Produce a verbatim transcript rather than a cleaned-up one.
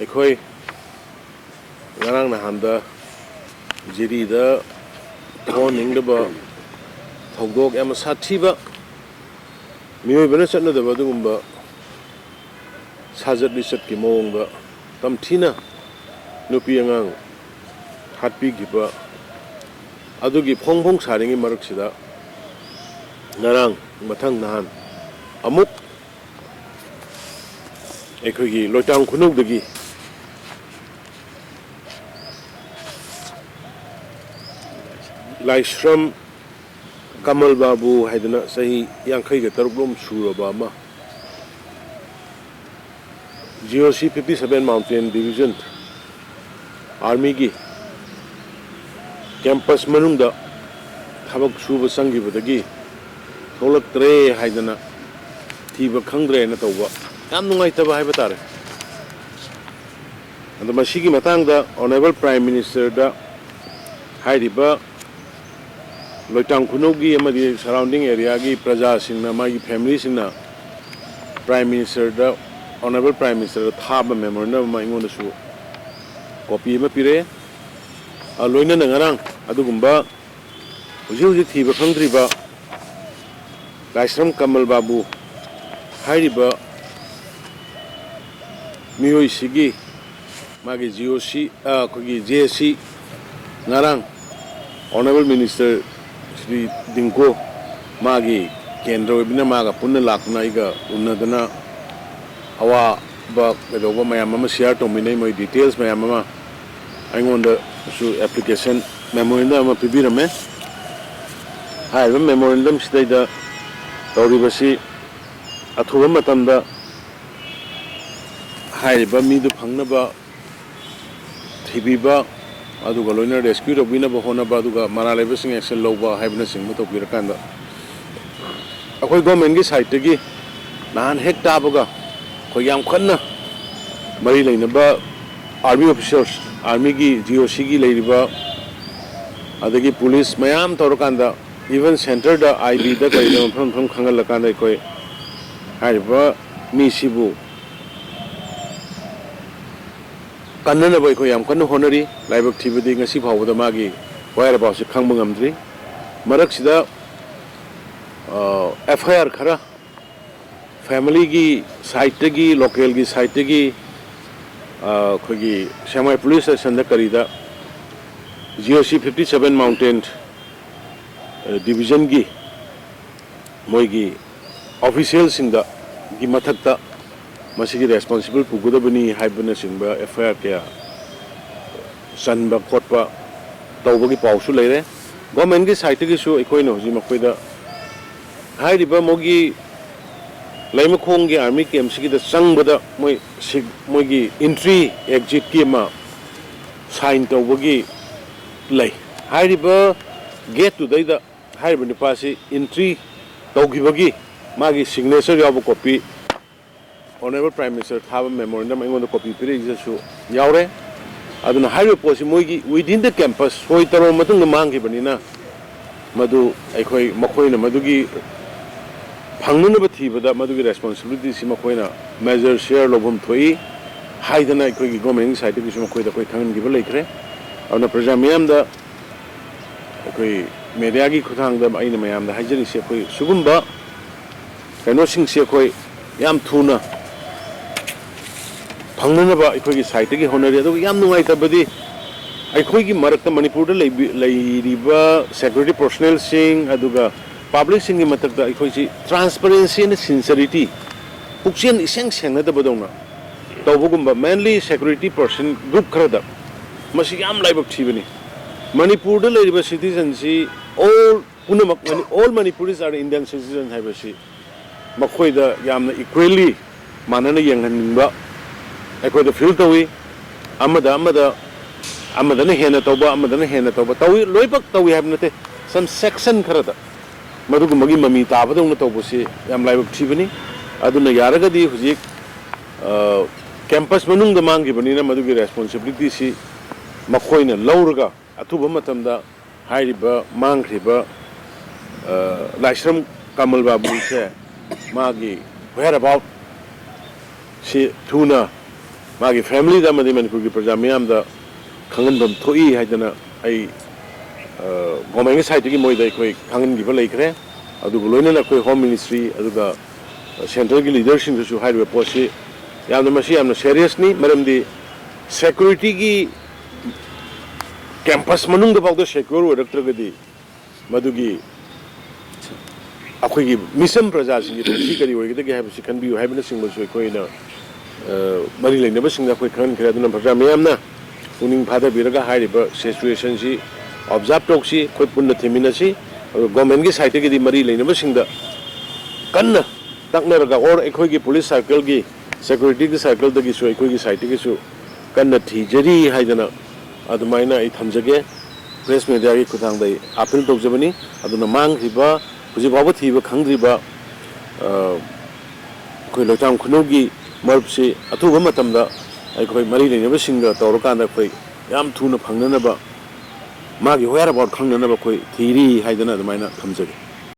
ꯑꯩꯈꯣꯏ ꯉꯔꯥꯡ ꯅꯍꯥꯟꯗ ꯖꯤꯔꯤꯗ ꯊꯣꯛꯍꯟꯅꯤꯡꯗꯕ ꯊꯧꯗꯣꯛ ꯌꯥꯝꯅ ꯁꯥꯊꯤꯕ, ꯃꯤꯑꯣꯏꯕꯅ ꯆꯠꯅꯗꯕ ꯑꯗꯨꯒꯨꯝꯕ ꯁꯥꯖꯠ ꯂꯤꯆꯠꯀꯤ ꯃꯑꯣꯡꯗ ꯇꯝꯊꯤꯅ ꯅꯨꯄꯤ ꯑꯉꯥꯡ ꯍꯥꯠꯄꯤꯈꯤꯕ ꯑꯗꯨꯒꯤ ꯐꯣꯡ ꯐꯣꯡ ꯁꯥꯔꯤꯉꯩ ꯃꯔꯛꯁꯤꯗ, ꯉꯔꯥꯡ ꯃꯊꯪ ꯅꯍꯥꯟ ꯑꯃꯨꯛ ꯑꯩꯈꯣꯏꯒꯤ ꯂꯣꯏꯇꯥꯡ ꯈꯨꯅꯧꯗꯒꯤ ꯂꯥꯏꯁ꯭ꯔꯝ ꯀꯃꯜ ꯕꯥꯕꯨ ꯍꯥꯏꯗꯅ ꯆꯍꯤ ꯌꯥꯡꯈꯩꯒ ꯇꯔꯨꯛ ꯂꯣꯝ ꯁꯨꯔꯕ ꯑꯃ, ꯖꯤ ꯑꯣ ꯁꯤ fifty seven Mountain Division Army ꯒꯤ campus ꯃꯅꯨꯡꯗ ꯊꯕꯛ ꯁꯨꯕ ꯆꯪꯈꯤꯕꯗꯒꯤ ꯊꯣꯛꯂꯛꯇ꯭ꯔꯦ ꯍꯥꯏꯗꯅ ꯊꯤꯕ ꯈꯪꯗ꯭ꯔꯦꯅ ꯇꯧꯕ ꯌꯥꯝ ꯅꯨꯡꯉꯥꯏꯇꯕ ꯍꯥꯏꯕ ꯇꯥꯔꯦ꯫ ꯑꯗꯣ ꯃꯁꯤꯒꯤ ꯃꯇꯥꯡꯗ Honourable Prime Minister ꯗ ꯍꯥꯏꯔꯤꯕ ꯂꯣꯏꯇꯥꯡ ꯈꯨꯅꯧꯒꯤ ꯑꯃꯗꯤ surrounding area ꯒꯤ ꯄ꯭ꯔꯖꯥꯁꯤꯡꯅ, ꯃꯥꯒꯤ family ꯁꯤꯡꯅ Prime Minister ꯗ, Honourable Prime Minister ꯗ ꯊꯥꯕ memorandum ꯑꯃ ꯑꯩꯉꯣꯟꯗꯁꯨ copy ꯑꯃ ꯄꯤꯔꯛꯑꯦ꯫ ꯑ, ꯂꯣꯏꯅꯅ ꯉꯔꯥꯡ ꯑꯗꯨꯒꯨꯝꯕ ꯍꯧꯖꯤꯛ ꯍꯧꯖꯤꯛ ꯊꯤꯕ ꯈꯪꯗ꯭ꯔꯤꯕ ꯂꯥꯏꯁ꯭ꯔꯝ ꯀꯃꯜ ꯕꯥꯕꯨ ꯍꯥꯏꯔꯤꯕ ꯃꯤꯑꯣꯏꯁꯤꯒꯤ ꯃꯥꯒꯤ ꯖꯤ ꯑꯣ ꯁꯤ, ꯑ, ꯑꯩꯈꯣꯏꯒꯤ ꯖꯦ ꯑꯦ ꯁꯤ ꯉꯔꯥꯡ Honourable Minister ꯁ꯭ꯔꯤ ꯗꯤꯡꯀꯣ ꯃꯥꯒꯤ ꯀꯦꯟꯗ꯭ꯔ ꯑꯣꯏꯕꯅ ꯃꯥꯒ ꯄꯨꯟꯅ ꯂꯥꯛꯇꯨꯅ ꯑꯩꯒ ꯎꯅꯗꯅ ꯑꯋꯥꯕ ꯀꯩꯗꯧꯕ ꯃꯌꯥꯝ ꯑꯃ share ꯇꯧꯃꯤꯟꯅꯩ꯫ ꯃꯣꯏ details ꯃꯌꯥꯝ ꯑꯃ ꯑꯩꯉꯣꯟꯗꯁꯨ application memorandum ꯑꯃ ꯄꯤꯕꯤꯔꯝꯃꯦ꯫ ꯍꯥꯏꯔꯤꯕ memorandum ꯁꯤꯗꯩꯗ ꯇꯧꯔꯤꯕꯁꯤ ꯑꯊꯨꯕ ꯃꯇꯝꯗ ꯍꯥꯏꯔꯤꯕ ꯃꯤꯗꯨ ꯐꯪꯅꯕ ꯊꯤꯕꯤꯕ, ꯑꯗꯨꯒ ꯂꯣꯏꯅ rescue ꯇꯧꯕꯤꯅꯕ ꯍꯣꯠꯅꯕ, ꯑꯗꯨꯒ ꯃꯔꯥꯜ ꯂꯩꯕꯁꯤꯡ action ꯂꯧꯕ ꯍꯥꯏꯕꯅꯆꯤꯡꯕ ꯇꯧꯕꯤꯔꯀꯥꯟꯗ, ꯑꯩꯈꯣꯏ government ꯀꯤ side ꯇꯒꯤ ꯅꯍꯥꯟ ꯍꯦꯛ ꯇꯥꯕꯒ ꯑꯩꯈꯣꯏ ꯌꯥꯝ ꯀꯟꯅ ꯃꯔꯤ ꯂꯩꯅꯕ army officers, army ꯒꯤ G O C ꯒꯤ ꯂꯩꯔꯤꯕ, ꯑꯗꯒꯤ police ꯃꯌꯥꯝ ꯇꯧꯔꯀꯥꯟꯗ, even centre the, I B ꯗ ꯀꯔꯤꯗ ꯃꯐꯝ ꯃꯐꯝ ꯈꯪꯍꯜꯂꯀꯥꯟꯗ ꯑꯩꯈꯣꯏ ꯍꯥꯏꯔꯤꯕ ꯃꯤꯁꯤꯕꯨ ꯀꯟꯅꯅꯕ ꯑꯩꯈꯣꯏ ꯌꯥꯝ ꯀꯟꯅ ꯍꯣꯠꯅꯔꯤ꯫ ꯂꯥꯏꯕꯛ ꯊꯤꯕꯗꯤ ꯉꯁꯤ ꯐꯥꯎꯕꯗ ꯃꯥꯒꯤ whereabouts ꯁꯤ ꯈꯪꯕ ꯉꯝꯗ꯭ꯔꯤ꯫ ꯃꯔꯛꯁꯤꯗ, ꯑ, FIR ꯈꯔ, family ꯒꯤ side ꯇꯒꯤ, local ꯒꯤ side ꯇꯒꯤ, ꯑ, ꯑꯩꯈꯣꯏꯒꯤ ꯁꯦꯛꯃꯥꯏ police station ꯗ ꯀꯔꯤꯗ, GOC fifty seven Mountain, ꯑ, division ꯒꯤ ꯃꯣꯏꯒꯤ official ꯁꯤꯡꯗ, ꯒꯤ ꯃꯊꯛꯇ ꯃꯁꯤꯒꯤ responsible ꯄꯨꯒꯗꯕꯅꯤ ꯍꯥꯏꯕꯅꯆꯤꯡꯕ FIR ꯀꯌꯥ ꯆꯟꯕ ꯈꯣꯠꯄ ꯇꯧꯕꯒꯤ ꯄꯥꯎꯁꯨ ꯂꯩꯔꯦ꯫ Government ꯀꯤ side ꯇꯒꯤꯁꯨ ꯑꯩꯈꯣꯏꯅ ꯍꯧꯖꯤꯛ ꯃꯈꯣꯏꯗ ꯍꯥꯏꯔꯤꯕ ꯃꯣꯏꯒꯤ ꯂꯩꯃꯈꯣꯡꯒꯤ army camp ꯁꯤꯒꯤꯗ ꯆꯪꯕꯗ ꯃꯣꯏ ꯁꯤ-, ꯃꯣꯏꯒꯤ entry exit ꯀꯤ ꯑꯃ sign ꯇꯧꯕꯒꯤ ꯂꯩ꯫ ꯍꯥꯏꯔꯤꯕ gate ꯇꯨꯗꯩꯗ ꯍꯥꯏꯔꯤꯕ ꯅꯨꯄꯥꯁꯤ entry ꯇꯧꯈꯤꯕꯒꯤ ꯃꯥꯒꯤ signature ꯌꯥꯎꯕ copy, Honourable Prime Minister ꯊꯥꯕ memorandum ꯑꯩꯉꯣꯟꯗ copy ꯄꯤꯔꯛꯏꯁꯤꯗꯁꯨ ꯌꯥꯎꯔꯦ꯫ ꯑꯗꯨꯅ ꯍꯥꯏꯔꯤꯕ ꯄꯣꯠꯁꯤ ꯃꯣꯏꯒꯤ within the campus ꯁꯣꯏ ꯇꯧꯔꯕ ꯃꯇꯨꯡꯗ ꯃꯥꯡꯈꯤꯕꯅꯤꯅ, ꯃꯗꯨ ꯑꯩꯈꯣꯏ, ꯃꯈꯣꯏꯅ ꯃꯗꯨꯒꯤ ꯐꯪꯅꯅꯕ ꯊꯤꯕꯗ ꯃꯗꯨꯒꯤ responsibility ꯁꯤ ꯃꯈꯣꯏꯅ major share ꯂꯧꯐꯝ ꯊꯣꯛꯏ ꯍꯥꯏꯗꯅ ꯑꯩꯈꯣꯏꯒꯤ government ꯀꯤ side ꯇꯒꯤꯁꯨ ꯃꯈꯣꯏꯗ ꯑꯩꯈꯣꯏ ꯈꯪꯍꯟꯈꯤꯕ ꯂꯩꯈ꯭ꯔꯦ꯫ ꯑꯗꯨꯅ ꯄ꯭ꯔꯖꯥ ꯃꯤꯌꯥꯝꯗ ꯑꯩꯈꯣꯏ media ꯒꯤ ꯈꯨꯠꯊꯥꯡꯗ ꯑꯩꯅ ꯃꯌꯥꯝꯗ ꯍꯥꯏꯖꯔꯤꯁꯦ, ꯑꯩꯈꯣꯏ ꯁꯤꯒꯨꯝꯕ ꯀꯩꯅꯣꯁꯤꯡꯁꯦ ꯑꯩꯈꯣꯏ ꯌꯥꯝ ꯊꯨꯅ ꯐꯪꯅꯅꯕ ꯑꯩꯈꯣꯏꯒꯤ side ꯇꯒꯤ ꯍꯣꯠꯅꯔꯤ꯫ ꯑꯗꯨꯒ ꯌꯥꯝ ꯅꯨꯡꯉꯥꯏꯇꯕꯗꯤ, ꯑꯩꯈꯣꯏꯒꯤ ꯃꯔꯛꯇ, ꯃꯅꯤꯄꯨꯔꯗ ꯂꯩꯕꯤ-, ꯂꯩꯔꯤꯕ security personnel ꯁꯤꯡ, ꯑꯗꯨꯒ public ꯁꯤꯡꯒꯤ ꯃꯊꯛꯇ ꯑꯩꯈꯣꯏꯁꯤ transparency and sincerity, ꯄꯨꯛꯆꯦꯜ ꯏꯁꯦꯡ ꯁꯦꯡꯅꯗꯕꯗꯧꯅ ꯇꯧꯕꯒꯨꯝꯕ, mainly security person group ꯈꯔꯗ, ꯃꯁꯤ ꯌꯥꯝ ꯂꯥꯏꯕꯛ ꯊꯤꯕꯅꯤ꯫ ꯃꯅꯤꯄꯨꯔꯗ ꯂꯩꯔꯤꯕ citizen ꯁꯤ all ꯄꯨꯝꯅꯃꯛ, all Manipuris are Indian citizen ꯍꯥꯏꯕꯁꯤ ꯃꯈꯣꯏꯗ ꯌꯥꯝꯅ equally ꯃꯥꯟꯅꯅ ꯌꯦꯡꯍꯟꯅꯤꯡꯕ ꯑꯩꯈꯣꯏꯗ feel ꯇꯧꯏ꯫ ꯑꯃꯗ ꯑꯃꯗ, ꯑꯃꯗꯅ ꯍꯦꯟꯅ ꯇꯧꯕ, ꯑꯃꯗꯅ ꯍꯦꯟꯅ ꯇꯧꯕ ꯇꯧꯏ, ꯂꯣꯏꯅꯃꯛ ꯇꯧꯏ ꯍꯥꯏꯕ ꯅꯠꯇꯦ, some section ꯈꯔꯗ ꯃꯗꯨꯒꯨꯝꯕꯒꯤ ꯃꯃꯤ ꯇꯥꯕꯗꯧꯅ ꯇꯧꯕꯁꯤ ꯌꯥꯝ ꯂꯥꯏꯕꯛ ꯊꯤꯕꯅꯤ꯫ ꯑꯗꯨꯅ ꯌꯥꯔꯒꯗꯤ ꯍꯧꯖꯤꯛ, ꯑ, campus ꯃꯅꯨꯡꯗ ꯃꯥꯡꯈꯤꯕꯅꯤꯅ ꯃꯗꯨꯒꯤ responsibility ꯁꯤ ꯃꯈꯣꯏꯅ ꯂꯧꯔꯒ ꯑꯊꯨꯕ ꯃꯇꯝꯗ ꯍꯥꯏꯔꯤꯕ ꯃꯥꯡꯈ꯭ꯔꯤꯕ, ꯑ, ꯂꯥꯏꯁ꯭ꯔꯝ ꯀꯃꯜ ꯕꯥꯕꯨꯁꯦ ꯃꯥꯒꯤ whereabout ꯁꯤ ꯊꯨꯅ ꯃꯥꯒꯤ ꯐꯦꯃꯤꯂꯤꯗ ꯑꯃꯗꯤ ꯃꯅꯤꯄꯨꯔꯒꯤ ꯄ꯭ꯔꯖꯥ ꯃꯤꯌꯥꯝꯗ ꯈꯪꯍꯟꯐꯝ ꯊꯣꯛꯏ ꯍꯥꯏꯗꯅ ꯑꯩ, ꯑ, ꯒꯣꯔꯃꯦꯟꯒꯤ ꯁꯥꯏꯠꯇꯒꯤ ꯃꯣꯏꯗ ꯑꯩꯈꯣꯏ ꯈꯪꯍꯟꯈꯤꯕ ꯂꯩꯈ꯭ꯔꯦ꯫ ꯑꯗꯨꯒ ꯂꯣꯏꯅꯅ ꯑꯩꯈꯣꯏ ꯍꯣꯝ ꯃꯤꯅꯤꯁꯇ꯭ꯔꯤ ꯑꯗꯨꯒ ꯁꯦꯟꯇ꯭ꯔꯦꯜꯒꯤ ꯂꯤꯗꯔꯁꯤꯡꯗꯁꯨ ꯍꯥꯏꯔꯤꯕ ꯄꯣꯠꯁꯤ ꯌꯥꯝꯅ, ꯃꯁꯤ ꯌꯥꯝꯅ ꯁꯦꯔꯤꯌꯁꯅꯤ꯫ ꯃꯔꯝꯗꯤ ꯁꯦꯀ꯭ꯌꯨꯔꯤꯇꯤꯒꯤ, ꯀꯦꯝꯄꯁ ꯃꯅꯨꯡꯗ ꯐꯥꯎꯗ ꯁꯦꯀ꯭ꯌꯣꯔ ꯑꯣꯏꯔꯛꯇ꯭ꯔꯒꯗꯤ ꯃꯗꯨꯒꯤ ꯑꯩꯈꯣꯏꯒꯤ ꯃꯤꯆꯝ ꯄ꯭ꯔꯖꯥꯁꯤꯡꯒꯤ ꯄꯨꯟꯁꯤ ꯀꯔꯤ ꯑꯣꯏꯒꯗꯒꯦ ꯍꯥꯏꯕꯁꯤ ꯈꯟꯕꯤꯌꯨ ꯍꯥꯏꯕꯅꯆꯤꯡꯕꯁꯨ ꯑꯩꯈꯣꯏꯅ, ꯑ, ꯃꯔꯤ ꯂꯩꯅꯕꯁꯤꯡꯗ ꯑꯩꯈꯣꯏ ꯈꯪꯍꯟꯈ꯭ꯔꯦ꯫ ꯑꯗꯨꯅ ꯄ꯭ꯔꯖꯥ ꯃꯤꯌꯥꯝꯅ ꯄꯨꯛꯅꯤꯡ ꯊꯥꯗꯕꯤꯔꯒ ꯍꯥꯏꯔꯤꯕ ꯁꯤꯆꯨꯋꯦꯁꯟꯁꯤ ꯑꯣꯕꯖꯥꯔꯕ ꯇꯧꯁꯤ, ꯑꯩꯈꯣꯏ ꯄꯨꯟꯅ ꯊꯦꯡꯃꯤꯟꯅꯁꯤ꯫ ꯑꯗꯨꯒ ꯒꯣꯔꯃꯦꯟꯒꯤ ꯁꯥꯏꯠꯇꯒꯤꯗꯤ ꯃꯔꯤ ꯂꯩꯅꯕꯁꯤꯡꯗ ꯀꯟꯅ ꯇꯛꯅꯔꯒ, ꯑꯣꯔ ꯑꯩꯈꯣꯏꯒꯤ ꯄꯨꯂꯤꯁ ꯁꯥꯔꯀꯜꯒꯤ, ꯁꯦꯀ꯭ꯌꯨꯔꯤꯇꯤꯒꯤ ꯁꯥꯔꯀꯜꯗꯒꯤꯁꯨ ꯑꯩꯈꯣꯏꯒꯤ ꯁꯥꯏꯠꯇꯒꯤꯁꯨ ꯀꯟꯅ ꯊꯤꯖꯔꯤ ꯍꯥꯏꯗꯅ ꯑꯗꯨꯃꯥꯏꯅ ꯑꯩ ꯊꯝꯖꯒꯦ꯫ ꯄ꯭ꯔꯦꯁ ꯃꯦꯗꯤꯌꯥꯒꯤ ꯈꯨꯠꯊꯥꯡꯗ ꯑꯩ ꯑꯥꯄꯤꯜ ꯇꯧꯖꯕꯅꯤ꯫ ꯑꯗꯨꯅ ꯃꯥꯡꯈ꯭ꯔꯤꯕ, ꯍꯧꯖꯤꯛ ꯐꯥꯎꯕ ꯊꯤꯕ ꯈꯪꯗ꯭ꯔꯤꯕ, ꯑ, ꯑꯩꯈꯣꯏ ꯂꯣꯏꯇꯥꯝ ꯈꯨꯅꯧꯒꯤ ꯃꯔꯨꯞꯁꯤ ꯑꯊꯨꯕ ꯃꯇꯝꯗ ꯑꯩꯈꯣꯏ ꯃꯔꯤ ꯂꯩꯅꯕꯁꯤꯡꯒ ꯇꯧꯔꯀꯥꯟꯗ ꯑꯩꯈꯣꯏ ꯌꯥꯝ ꯊꯨꯅ ꯐꯪꯅꯅꯕ, ꯃꯥꯒꯤ whereabout ꯈꯪꯅꯅꯕ ꯑꯩꯈꯣꯏ ꯊꯤꯔꯤ ꯍꯥꯏꯗꯅ ꯑꯗꯨꯃꯥꯏꯅ ꯊꯝꯖꯒꯦ꯫